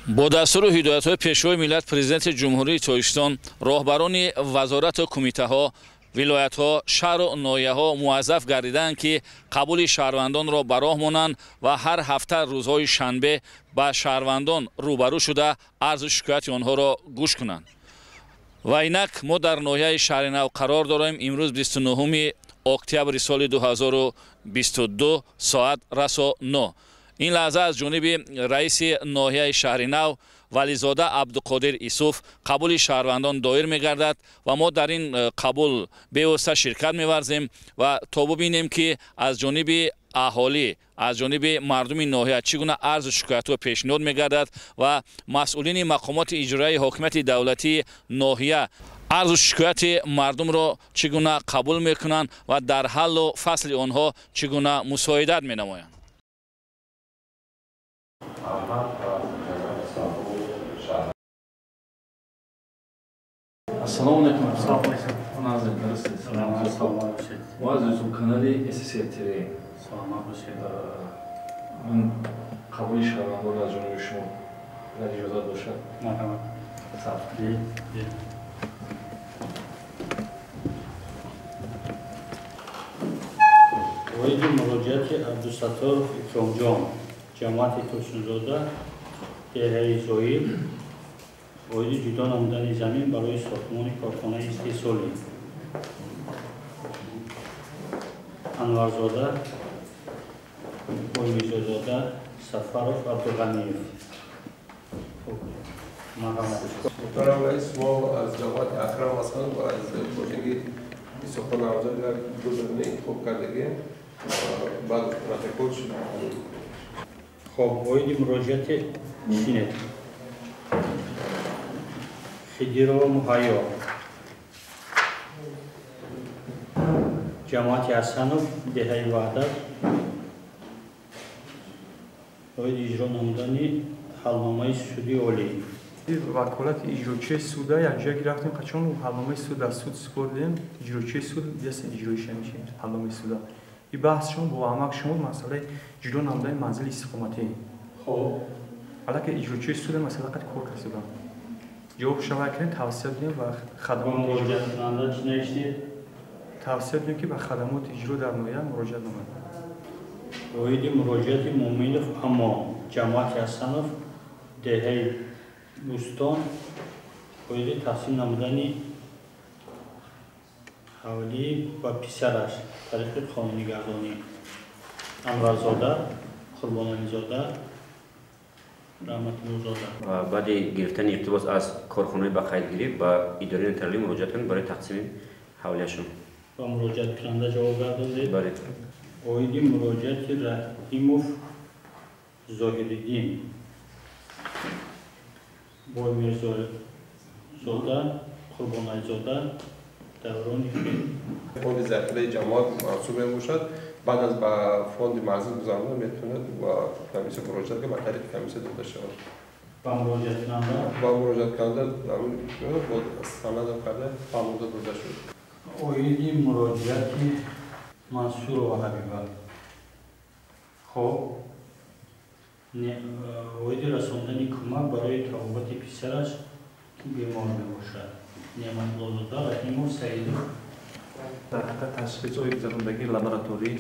Бо дастуру ҳидоятҳои Пешвои миллат, Президенти Ҷумҳурии Тоҷикистон, роҳбарони вазорату кумитаҳо, вилоятҳо, шаҳру ноҳияҳо муваззаф гардиданд, ки қабули шаҳрвандонро ба роҳ монанд ва ҳар ҳафта рӯзҳои шанбе ба шаҳрвандон рӯбарӯ шуда, арзу шикояти онҳоро гӯш кунанд. Ва инак мо дар ноҳияи Шаҳринав қарор дорем. Имрӯз 29 октябри соли 2022, соат расо 9. Ин лаҳза аз ҷониби раиси ноҳияи Шаҳринав Вализода Абдуқодир Исуф қабули шаҳрвандон доир мегардад ва мо дар ин қабул бевосита ширкат меварзем ва то бубинем, ки аз ҷониби аҳолӣ, аз ҷониби мардуми ноҳия чӣ гуна арзу шикоятҳо пешниҳод мегардад ва масъулини мақомоти иҷроияи ҳокимияти давлатии ноҳия арзу шикояти мардумро чӣ гуна қабул мекунанд ва дар ҳаллу фасли онҳо чӣ гуна мусоидат менамоянд. Ассалому алайкум. Мо аз Ютуб канали ССР ТВ. Саломат бошед. Ман қабули шаҳрвандон аз ҷониби шумо агар иҷозат бошад. Марҳамат. Оиди муроҷиати Абдусатторов Икромҷон, ҷамоати Турсунзода, деҳаи Зоир, оиди ҷудо намудани замин барои сохтмони корхонаи истеҳсолӣ. Анварзода, Боймирзозода, Сафаров, Абдуғаниев. Муҳтарам раис, мо аз ҷамоати Акрам ҳастам ва аз хоҷагии Исохон Навзод як ду замина интихоб кардагем. Баъд протокол шуд. Хоб, оиди муроҷиати шинед. Хидирова Муҳайё, ҷамоати Ҳасанов, деҳаи Ваҳдат, оиди иҷро намудани ҳалномаи суди олӣ. Ваколати иҷрочии суда якҷоя гирифтем, қачон ҳалномаи суд аз суд супордем, иҷрочии суд ясен иҷроиша мешавад ҳалномаи суда. И баҳс шумо бо амак шумо масъалаи ҷудо намудани манзили истиқоматӣ. Хоб. Аллакай иҷрочии суда масъала қад кор кардем. Ҷавоб шава кунем, тавсия додем ва хадамоти муроҷиаткунанда чӣ навиштед? Тавсия додем, ки ба хадамоти иҷро дар ноҳия муроҷиат намояд. Оиди муроҷиати Муъминов Амон, ҷамоати Ҳасанов, деҳаи Бӯстон, оиди тақсим намудани ҳавлӣ ба писараш тариқи қонунигардонӣ. Анварзода, Қурбонализода, Раҳматуллозода. Баъди гирифтани иқтибос аз корхонаи ба қайдгирӣ ба идораи нотариалӣ муроҷиат кунед барои тақсими ҳавлияшон. Ба муроҷиаткунанда ҷавоб гардондед? Бале. Оиди муроҷиати Раҳимов Зоҳириддин, Боймирзозода, Қурбонализода, Даврони Хел. Фонди захираи ҷамоат мансуб мебошад. Баъд аз ба фонди манзил гузарондан метавонад ба комиссия муроҷиат кунад, ба тариқи комиссия дода шавад. Ба муроҷиаткунанда? Ба муроҷиаткунанда бо санадам карда фаҳмонда дода шуд. Оиди муроҷиати Мансурова Ҳабиба. Хоб, оиди расондани кӯмак барои табобати писараш, ки бемор мебошад. Неъматуллозода, Раҳимов, Саидов. Дар ҳақиқат ташхисҳои гузарондагии лабораторӣ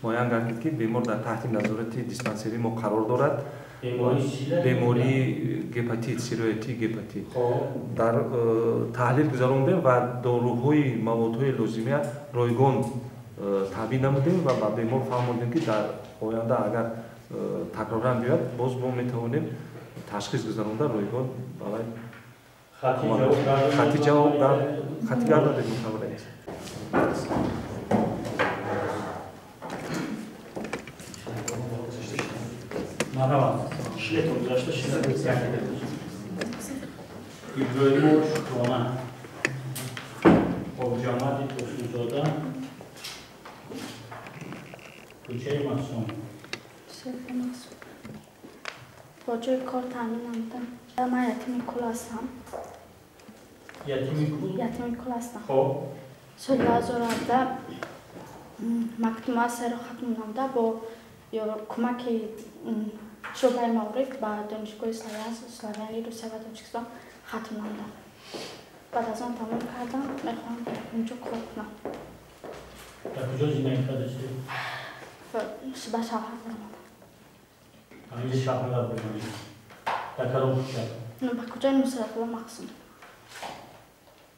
муайян гардид, ки бемор дар таҳти назорати диспансерии мо қарор дорад. Бемории гепатит, сироятии гепатит. Дар таҳлил гузарондем ва доруҳои маводҳои лозимия ройгон таъбин намудем ва ба бемор фаҳмондем, ки дар оянда агар такроран биёяд, боз мо метавонем ташхис гузаронда ройгон барои хати ҷавоб хати гардонем мутаваллид. Марҳамат. Шилетон гузашта шилет. Иброҳимов Шукрона, Ҷамоати Турсунзода, кӯчаи Мақсум. Бо ҷои кор таъмин намудам. Ман ятими кул ҳастам. Ятими кул? Ятими кул ҳастам. Хоб. Соли 2017 мактума серо хатм намуда, бо кӯмаки Шӯъбаи маориф ба Донишгоҳи Славяни Русия ва Тоҷикистон хатм намудам. Баъд аз он тамом кардам, мехоҳам онҷо кор кунам. Дар куҷо зиндагӣ кардастед? Ба шавҳар баромадам. Инҷа шавҳар баромадед? Дар кадом кӯча? Ба кӯчаи Нусратулло Мақсум.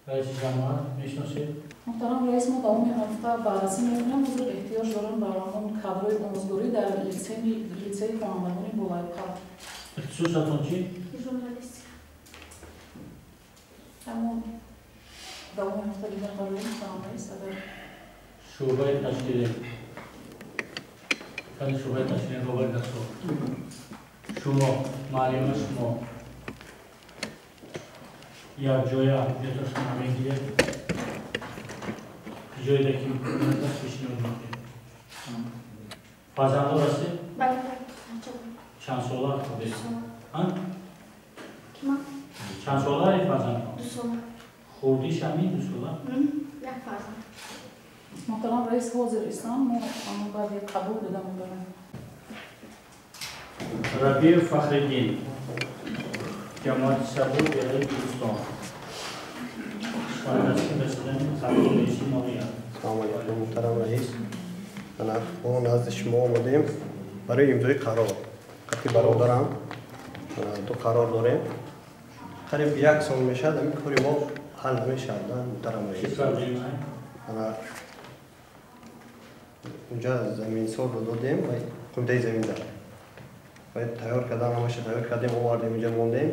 Раиси ҷамоат мешиносед? Муҳтарам раис, мо давоми ҳафта баррасӣ мекунем. Ҳозир эҳтиёҷ дорем ба ҳамон кадрҳои омӯзгорӣ дар литсеи хонандагони болаёқат. Ихтисосатон чӣ? Журналистика. Ҳамон давоми ҳафта дида бароем, муҳтарам раис, агар шӯъбаи ташкилӣ кани шӯъбаи ташкилӣ роберт Гасо. Шумо, муаллима, шумо якҷоя ҳуҷҷаташонро мегиред, ҷойе ки имконият аст пешниҳод мекунед. Фарзанддор ҳастед? Бале. Чанд сола? Чанд сола фарзандон? 2 сола. Хурдиш ҳамин 2 сола? Як фарзанд. Муҳтарам раис, ҳозир истам, мо баъди қабул дида мебарем. Рабиев Фахриддин, ҷамоати Сабур, деҳаи Гулистон. Салому алайкум, муҳтарам раис. Мо назди шумо омадем барои имзои қарор. Қати бародарам 2 қарор дорем. Қариб 1 сол мешавад, ҳамин кори мо ҳал намешавад, муҳтарам раис. Унҷа заминсозро додем ва кумитаи заминдар. Ва тайёр кардан, ҳамаша тайёр кардем, овардем, инҷа мондем.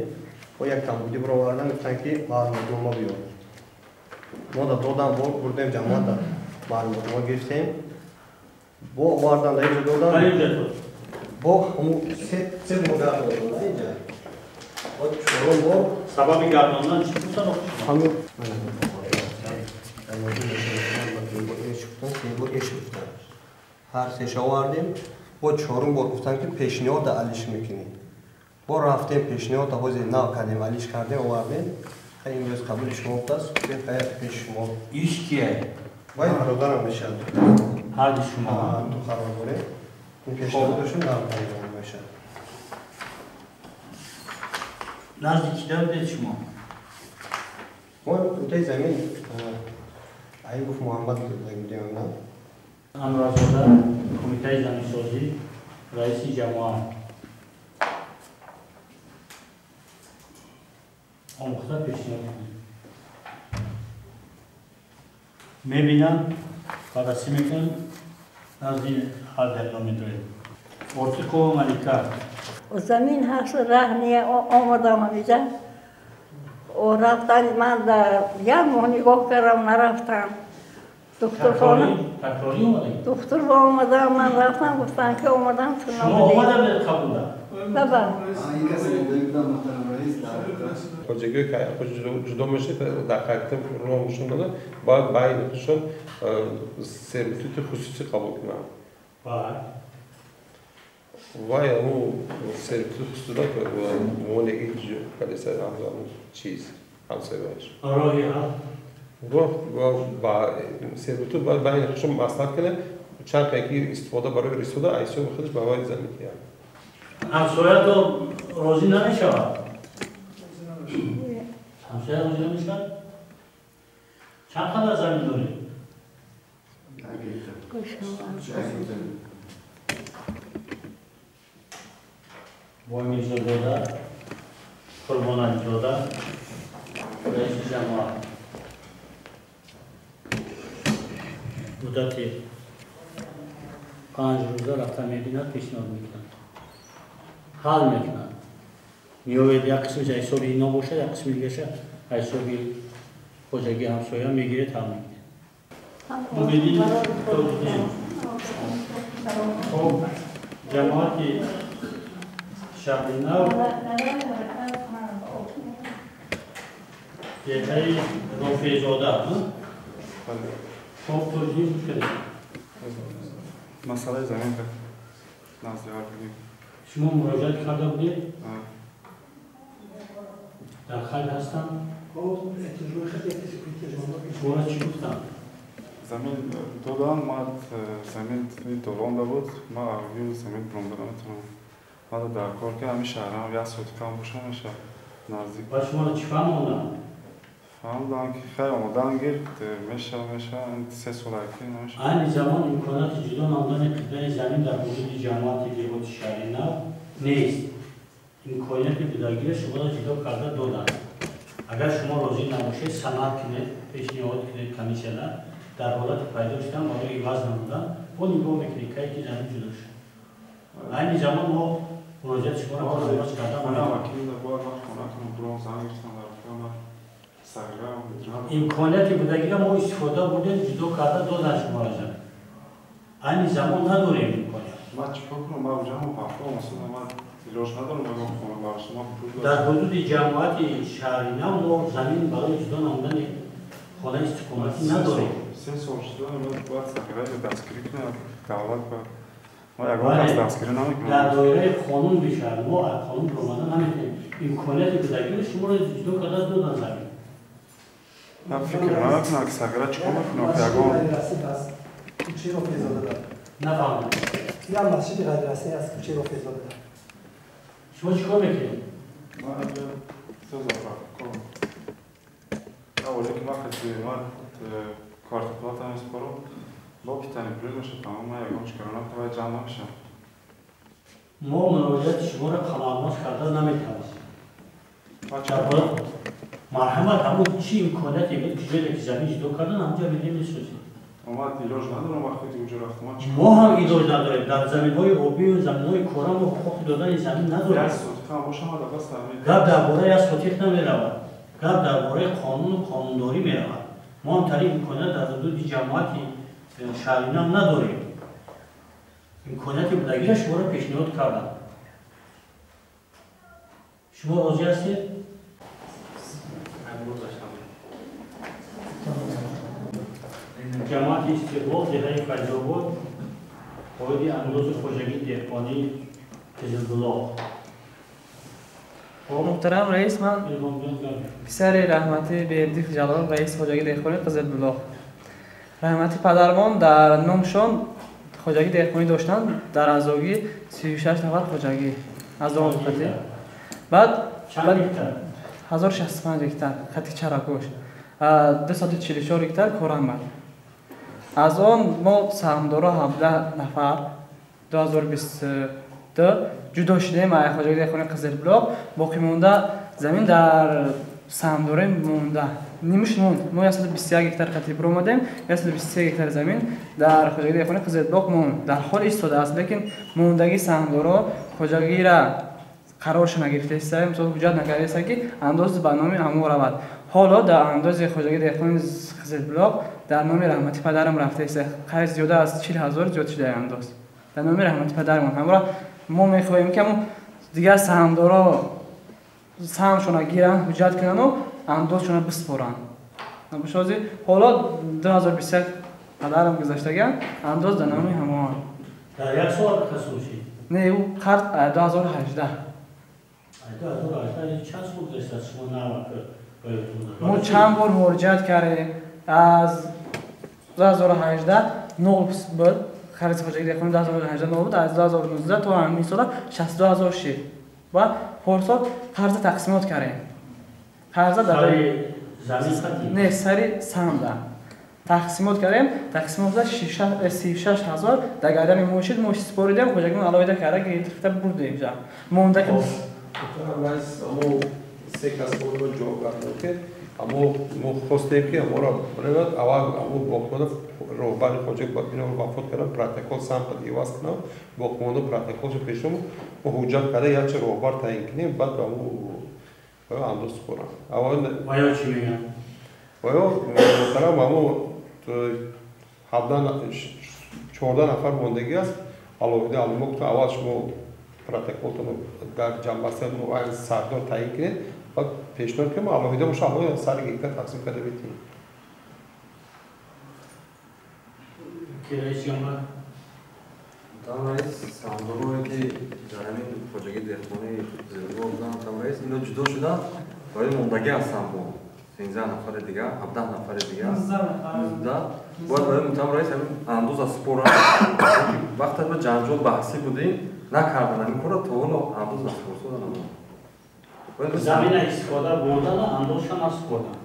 Бо як камбудӣ баровардан, гуфтанд ки маълумотнома биёр. Мо да додам, бо бурдем ҷамоат, маълумотнома гирифтем. Бо овардан, да инҷа додам. Бо ҳамун се бор гардондан инҷа. Бо чорум бор. Сабаби гардондан чӣ гуфтан? Ҳамун ҳар сеша овардем, бо чорум бор гуфтанд ки пешниҳода алиш мекунӣ. Бо рафтем пешниҳода ҳозир нав кардем, алиш кардем, овардем. Хай имрӯз қабули шумо будааст, пеши шумо. Иш кие? Вай бародарам мешавад. Ҳарди шумо? Ду қарор дорем. Ин пешниҳодашон нав кардем мешавад. Назди кида будед шумо? Мо кумитаи замин Аюбов Муҳаммад будем, на? Анварзода, кумитаи заминсозӣ, раиси ҷамоат. Омӯхта пешниҳод кунед. Мебинам, баррасӣ мекунам, назди ҳар далило медорем. Ортиқова Малика. Замин ҳаст, раҳ не, омадам ҳамиҷа. Рафтан, ман дар як моҳ нигоҳ кардам, нарафтам. Духтурхона. Такрорӣ омадед? Духтур омадам, ман рафтам, гуфтанд ки омадам, ту Шумо омада будед қабулда? Баба. Хоҷагиҳое ки худ ҷудо мешавад, дар ҳақиқат роҳ нишон дода, бояд байни худшон сервитути хусусӣ қабул кунанд. Вай ҳамун сервитути хусусиро монеги калиса ҳамзамон чиз ҳамсояаш. Роҳи ҳал? Роҳ ба сервитут бояд байни худшон маслиҳат кунад, чанд қайки истифода барои рисода ҳисоби худаш ба вай замин диҳад. Ҳамсоя то розӣ намешавад? Ҳамсоя розӣ намешавад? Чанд қадар замин доред? Боймирзозода, Қурбонализода, раиси ҷамоат. Муддати 5 рӯза рафта мебинад, пешниҳод мекунад, ҳал мекунад. Меояд як қисмиш ҳисоби ино бошад, як қисми дигаша ҳисоби хоҷагии ҳамсоя мегиред, ҳал мекунед. Мубидин Тоҷиддин. Хоб, ҷамоати Шаҳринав, деҳаи Рофеъзода. Хоб, Тоҷиддин гӯш кардед. Масъалаи замин назди ҳал кунем. Шумо муроҷиат карда будед? Дар хайр ҳастам? Шуморо чӣ гуфтанд? Замин додам, ман замин долонда буд, ман аввил замин буромда наметавонам. Мада дар кор ки ҳамин шаҳрам як сотика ҳам боша меша наздик. Ба шуморо чӣ фаҳмондам? Фаҳмидам ки хай омодан гир меша 3 сола ки намеша. Айни замон имконияти ҷудо намудани қитъаи замин дар ҳудуди ҷамоати деҳоти шаҳри нав нест. Имконияти будагиро шуморо ҷудо карда доданд. Агар шумо розӣ набошед, санад кунед, пешниҳод кунед комиссияда, дар ҳолати пайдо шудан барои иваз намудан, бо нигоҳ мекунед, кай ки замин ҷудо шуд. Айни замон мо муроҷиати шуморо қабул карда имконияти будагиро мо истифода бурдем, ҷудо карда додан шуморо замин. Айни замон надорем имконият. Дар ҳудуди ҷамоати шаҳри нав мо замин барои ҷудо намудани хонаи истиқоматӣ надорем. 3 сол шуда бояд сағираро дастгирӣ кунад давлат бояд. Дар доираи қонун мешавад. Мо аз қонун баромада наметавонем. Имконияти будагиро шуморо ҷудо карда додан замин. Ман фикр намекунам ки сағира чӣ кор мекунад. Ягон кӯчаи Рофеъзода. Нафаҳмидам. Як масҷиди ғайрирасмӣ аст кӯчаи Рофеъзода. Шумо чӣ кор мекунед? Ман кор аввале ки ман хати ман квартплата месупорам, бо питани пул мешавад, тамом ман ягон чӣ кор накунам, ҷамъ намешавад. Мо муроҷиати шуморо қаламмоз карда наметавонем. Марҳамат, ҳамон чӣ имконияте буд ки ҷое ки замин ҷудо кардан, ҳамҷо медем месозем. Ман илоҷ надорам вақте ки уҷо рафтам. Мо ҳам илоҷ надорем. Дар заминҳои обӣ ва заминҳои кора мо ҳуқуқи додани замин надорем. Як сотиқа ҳам бошам, бас замин. Гап дар бораи як сотиқ намеравад. Гап дар бораи қонуну қонундорӣ меравад. Мо ҳам тариқ имконият дар ҳудуди ҷамоати шаҳри нав надорем. Имконияти будагиро шуморо пешниҳод кардам. Шумо розӣ ҳастед? Ҷамоати Истиқлол, деҳаи Файзобод, оиди андози хоҷагии деҳқонии Қизилбулоқ. Муҳтарам раис, ман писари раҳмати Бердиев Ҷалол, раиси хоҷагии деҳқонии Қизилбулоқ. Раҳмати падармон дар номшон хоҷагии деҳқонӣ доштанд, дар аъзогӣ 36 нафар хоҷагӣ аз он хати. Баъд 1065 гектар хати чаракош, 244 гектар корамбар. Аз он мо саҳмдоро 17 нафар 2022 ҷудо шудем аз хоҷагии деҳқонии Қизилбулоқ. Боқимонда замин дар саҳмдорӣ монда. Нимаш монд. Мо 121 гектар хати баромадем, 123 гектар замин дар хоҷагии деҳқонии Қизилбулоқ монд. Дар ҳол истодааст, лекин мондагии саҳмдоро хоҷагиро қарорша нагирифтааст, мисол ҳуҷҷат накардааст ки андоз ба номи ҳамо равад. Ҳоло дар андози хоҷагии деҳқонии Қизилбулоқ дар номи раҳмати падарам рафтааст. Қариб зиёда аз 40 ҳазор зиёд шуда андоз дар номи раҳмати падарамон. Ҳамро мо мехоҳем ки ҳамон дигар саҳмдоро саҳмшона гиранд, ҳуҷҷат кунанд ва андозшона биспоранд. Набошози ҳоло 2021 падарам гузаштаган андоз дар номи ҳамон. Дар як сол қасм шид? Не, ӯ қарз 2018. 2018 чанд сол гузаштааст шумо навак? Мо чанд бор муроҷиат кардем. Аз 2018 нол буд, хариди хоҷагии деҳқонӣ 2018 нол буд, аз 2019 то ҳамин сола 62 ҳазор шид. Ва порсол қарза тақсимот кардем. Қарза дар не, сари саҳмда тақсимот кардем. Тақсимотда 36 ҳазор дар гардани мо шид. Мо супоридем, хоҷагимон алоҳида карда гирифта бурдем. Монда ки се кас мо ҷавоб гардон ки аммо мо хостем ки аморо барояд аввал аммо боқимонда роҳбари хоҷагӣ ино вафот карда протокол сам қад иваз кунам, боқимонда протоколшо пешном мо ҳуҷҷат карда якча роҳбар таъин кунем, баъд ба мо андоз супорам. Аввал ваё чӣ мегӯянд? Ваё муҳтарам амо 14 нафар мондагӣ аст. Алоҳида мо гуфтам аввал шумо протоколтонро дар ҷамъбастаи муайян сардор таъин кунед, баъд пешниҳод кунем, алоҳида боша алоҳида сари гектар тақсим карда битем. Ки раис ҷамоат? Муҳтарам раис, саҳмдорое ки дар ҳамин хоҷагии деҳқонии Қизилбулоқ буданд, муҳтарам раис, ино ҷудо шуданд, барои мондагӣ ҳастанд бо 13 нафари дигар, 17 нафари дигар. 19. Бояд барои муҳтарам раис ҳамин андоза супоранд. Вақте мо ҷанҷол баҳсӣ будем, Накардан ҳамин корро то ҳоло андоз насупурсода намонд. Замина истифода бурдана, андозша насупурдан.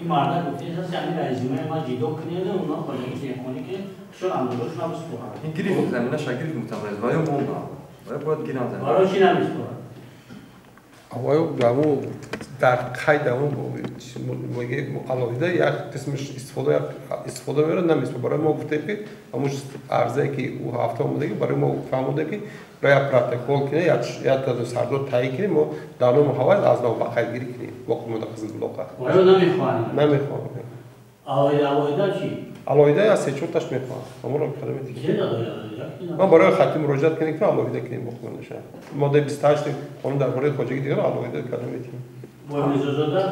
Ин марда гуфтааст, ҳамин раисимаи ма ҷидо кунед, уна хоҷагии деҳқонӣ ки шон андозашона бисупоранд. Ин гирифт заминаша гирифт муҳтарам раис, ва ё мондам. Ва бояд гирам замин. Барои чӣ намесупорад? Аввал даму дар қайд даму алоҳида як қисмиш истифода мебарад, намесупорад. Барои мо гуфтем ки ҳамун арзае ки ӯ ҳафта омадаги, барои мо фаҳмонда ки барои як протокол кунем, як сардор таъин кунем, мо дар номи ҳавай аз нав ба қайдгирӣ кунем боқимонда Қизилбулоққа. Оё намехоҳанд? Намехоҳанд. Алоҳида чӣ? Алоҳида аз се-чорташ мехоҳанд. Ҳамонро карда метавонем. Ман барои хатӣ муроҷиат кунем ки алоҳида кунем боқимондаша. Моддаи 28 қонун дар бораи хоҷагии дигарро алоҳида карда метавонем. Мирзозода,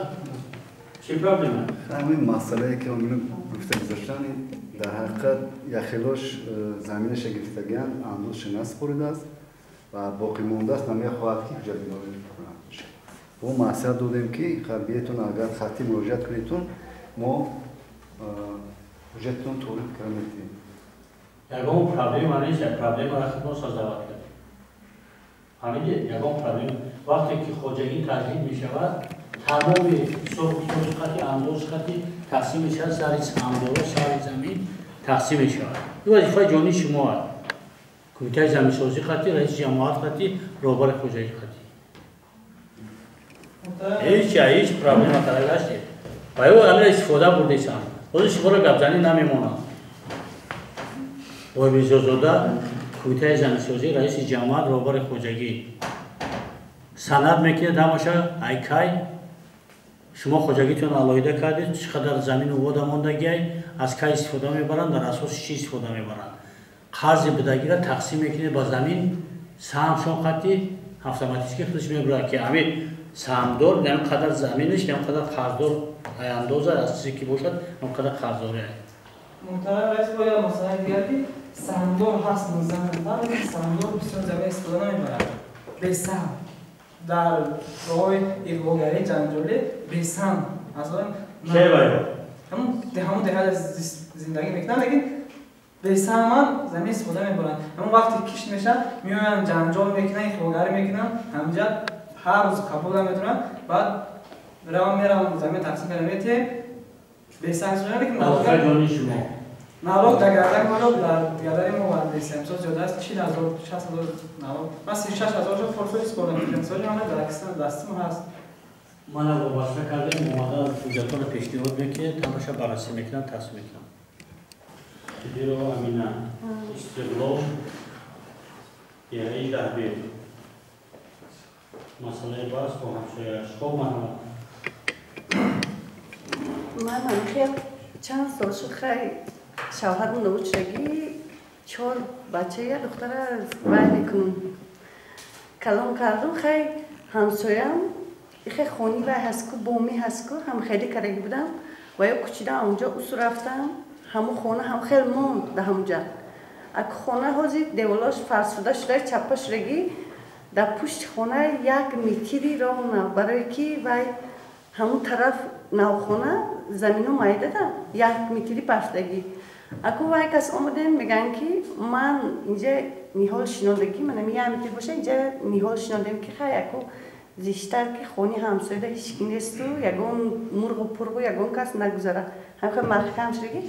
чӣ проблема? Ҳамин масъалае ки омина гуфта гузаштан, дар ҳақиқат яхелош заминаша гирифтагианд, андозша насупоридааст ва боқӣ мондааст, намехоҳад ки ҳуҷҷатгузорӣ кунад. Мо маслиҳат додем ки биетон агар хатӣ муроҷиат кунедтон, мо ҳуҷҷататон таъриф карда метавонем. Ягон проблема нест, проблемаро худмон создават кардем. Фаҳмидед? Ягон проблема. Вақте ки хоҷагӣ таҷдид мешавад, тамоми ҳисобу китоби хати, андози хати тақсим мешавад, сари саҳмдоро, сари замин тақсим мешавад. Ин вазифаи ҷонии шумо аст. Кумитаи заминсозӣ хати, раиси ҷамоат хати, роҳбари хоҷагӣ хати. Ҳеҷ проблема карда гаштед. Ва ё ҳамина истифода бурдесам. Ҳозир шуморо гапзанӣ намемонам. Бой Мирзозода, кумитаи заминсозӣ, раиси ҷамоат, роҳбари хоҷагӣ. Санад мекунед ҳамаша, айкай. Шумо хоҷагитон алоҳида кардед, чӣ қадар замину вода мондагиай, аз кай истифода мебаранд, дар асоси чӣ истифода мебаранд. Қарзи будагиро тақсим мекунед ба замин, саҳмшон хати автоматически худаш мебурад ки ҳамин саҳмдор ҳамин қадар заминаш, ҳамин қадар қарздор андоза аз чизе ки бошад, ҳамин қадар қарздорӣ. Муҳтарам раис, бояд масъалаи дигар ки саҳмдор ҳаст 19 нафар, лекин саҳмдор бисёр замин истифода намебарад. Бесаҳм. Дар роҳи иғвогарӣ, ҷанҷолӣ бесаҳм. Ҳамун деҳа зиндагӣ мекунанд, лекин бесаҳман замин истифода мебаранд. Ҳамун вақте кишт мешавад, меоянд ҷанҷол мекунанд, иғвогарӣ мекунанд, ҳаминҷа ҳар рӯз қабул наметавонанд, баъд мераванд замин тақсим карда метиҳем, бесаҳм истифода, лекин налог дар гардан боло, дар гардани мо нест. Имсол зиёда аст 40,000, 60,000 налог. Ман 36,000 форсо супордам. Имсол ҳама дар дасти мо ҳаст. Мана вобаста кардем, омада ҳуҷҷатҳоро пешниҳод мекунед, ҳамаша баррасӣ мекунанд, тасдиқ мекунанд. Қидирова Амина, Истиқлол, деҳаи Даҳбед. Масъалаи баҳс бо ҳамсояаш. Хоб, марҳамат. Ман хел чанд сол шуд, хай шавҳарам нобуд шудагӣ, 4 бача, як духтара вай мекунам. Калон кардум, хай ҳамсоям ихе хони вай ҳастку, бомӣ ҳастку, ҳам хеле кардаги будам ва ё кучидам онҷо усу рафтам, ҳамун хона ҳам хел монд дар ҳамунҷа. Аку хона ҳозир деволош фарсуда шуда, чаппа шудагӣ, дар пушти хона 1 метри роҳ барое ки вай ҳамун тараф навхона замино майдада 1 метри пафтагӣ. Аку вай кас омадем, мегӯянд ки ман инҷа ниҳол шинондагӣ, манам 1 метр боша инҷа ниҳол шинондем ки хай аку зиштар ки хони ҳамсояда ҳеҷ ки несту, ягон мурғу пурғу ягон кас нагузара. Ҳамин маҳкам шудагӣ.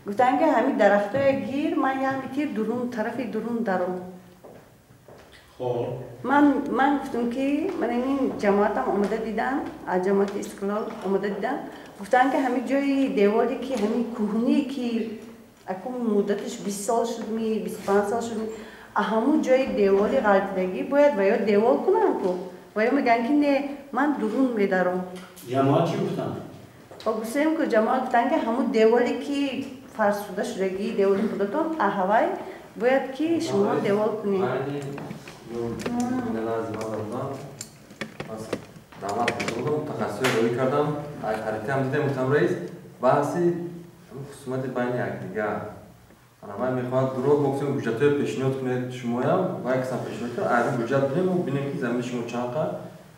Гуфтанд ки ҳамин дарахтоя гир, ман 1 метр дурун, тарафи дурун даром. Ман гуфтам ки ман ин ҷамоатам омада дидам, аз ҷамоати Истиқлол омада дидам. Гуфтанд ки ҳамин ҷои деволе ки ҳамин кӯҳне ки аку муддаташ 20 сол шудми, 25 сол шудми, ҳамун ҷои деволи ғалтидагӣ бояд ва ё девол кунанд ку. Ва ё мегӯянд ки не, ман дурун медаром. Ҷамоат чӣ гуфтанд? Гуфтем ку ҷамоат гуфтанд ки ҳамун деволе ки фарсуда шудагӣ, деволи худатон аҳавай бояд ки шумо девол кунед. Даъват кардам, мутахассисои роӣ кардам, харитаам дидем, гуфтам раис, баҳси хусумати байни якдигар. Ана вай мехоҳад дурӯғ гуфтем, ҳуҷҷатҳои пешниҳод кунед шумоям, вай касам пешниҳод кунад, аз ҳуҷҷат бинем, бинем ки замини шумо чанд қад,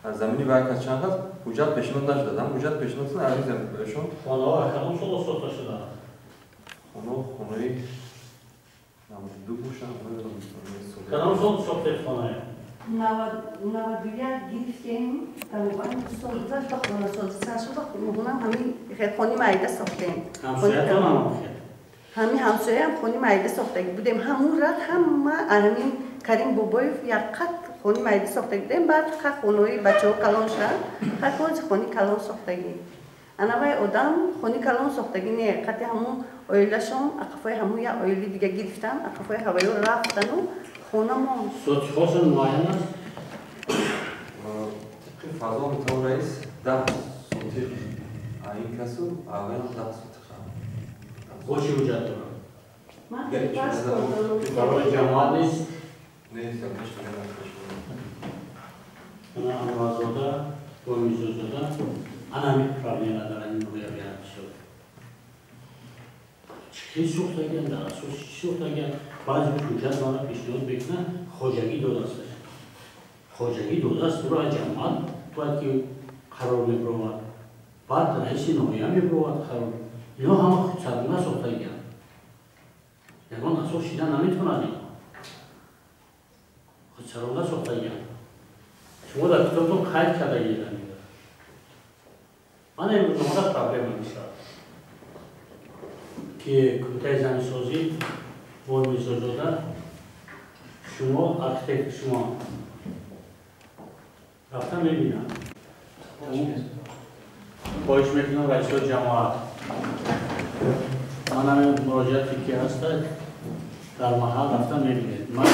аз замини вай кас чанд қад, ҳуҷҷат пешниҳод нашудад. Ҳам ҳуҷҷат пешниҳод шуд, аз замин барояшон. Хонаҳо кадом сол сохта шудаанд? Хонаи 92 бошад. Кадом сол сохтед хонае? 91 гирифтем, тамоман сол гузашт ба хонасозӣ сар шуд, муҳунам ҳамин хони майда сохтем. Ҳамсоятон ҳам хел? Ҳамин ҳамсояам хони майда сохтагӣ будем. Ҳамун рад ҳама ҳамин Карим Бобоев як қат хони майда сохтагӣ будем. Баъд ха хонаҳои бачаҳо калон шуданд, ха хони калон сохтагӣ. Ана вай одам хони калон сохтагӣ не, қати ҳамун оилашон ақафои ҳамун як оили дига гирифтан, ақафои ҳаваё рафтану хона монд. Сотихошон муайян аст? Тибқи фазо муҳтарам раис 10 сотих ин касу аввалам 10 сотих. Бо чӣ ҳуҷҷат дорад? Барои ҷамоат нест? Нест, ана Анварзода, Бомизозода, ана ҳамин проблема дар ҳамин ноҳия беҳад бисёр. Чӣ сӯхтагиан, дар асоси чӣ сӯхтагиан? Баъзе ҳуҷҷат мана пешниҳод мекунанд, хоҷагӣ додааст. Хоҷагӣ додааст, ӯро ҷамоат бояд ки қарор мебаровад, баъд раиси ноҳия мебаровад қарор. Ино ҳама худсарона сохтагианд. Ягон асос шида наметавонад ино. Худсарона сохтагианд. Шумо дар китобтон қайд кардагиед. Мана имрӯз омада проблема мешавад, ки кумитаи заминсозӣ бо Мирзозода шумо архитектор шумо рафта мебинам. Хоҳиш мекунам раисои ҷамоат, ман ҳамин муроҷиате ки ҳастад дар маҳал рафта мебинед. Ман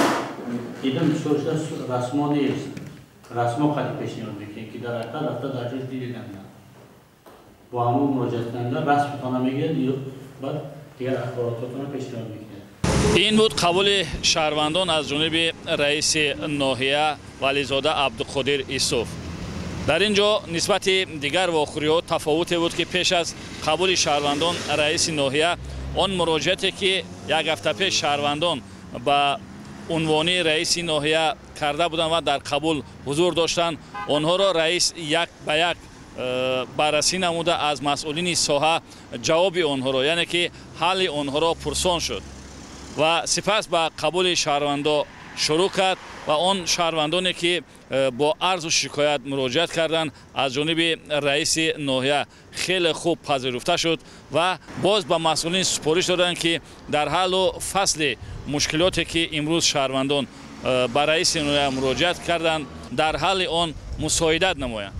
дидам бисёр шуда расмо нест, расмо қади пешниҳод мекунед ки дар ҳақиқат рафта дар ҷош дидедам. Бо ҳамон муроҷиаткунанда расмтона мегиред, баъд дигар ахборототона пешниҳод мекунед. Ин буд қабули шаҳрвандон аз ҷониби раиси ноҳия Вализода Абдуқодир Исуф. Дар ин ҷо нисбати дигар вохӯриҳо тафовуте буд, ки пеш аз қабули шаҳрвандон раиси ноҳия он муроҷиате ки як ҳафта пеш шаҳрвандон ба унвони раиси ноҳия карда буданд ва дар қабул ҳузур доштанд, онҳоро раис як ба як баррасӣ намуда аз масъулини соҳа ҷавоби онҳоро, яъне ки ҳалли онҳоро пурсон шуд ва сипас ба қабули шаҳрвандо шурӯъ кард ва он шаҳрвандоне ки бо арзу шикоят муроҷиат карданд аз ҷониби раиси ноҳия хеле хуб пазируфта шуд ва боз ба масъулин супориш доданд, ки дар ҳаллу фасли мушкилоте ки имрӯз шаҳрвандон ба раиси ноҳия муроҷиат карданд, дар ҳалли он мусоидат намоянд.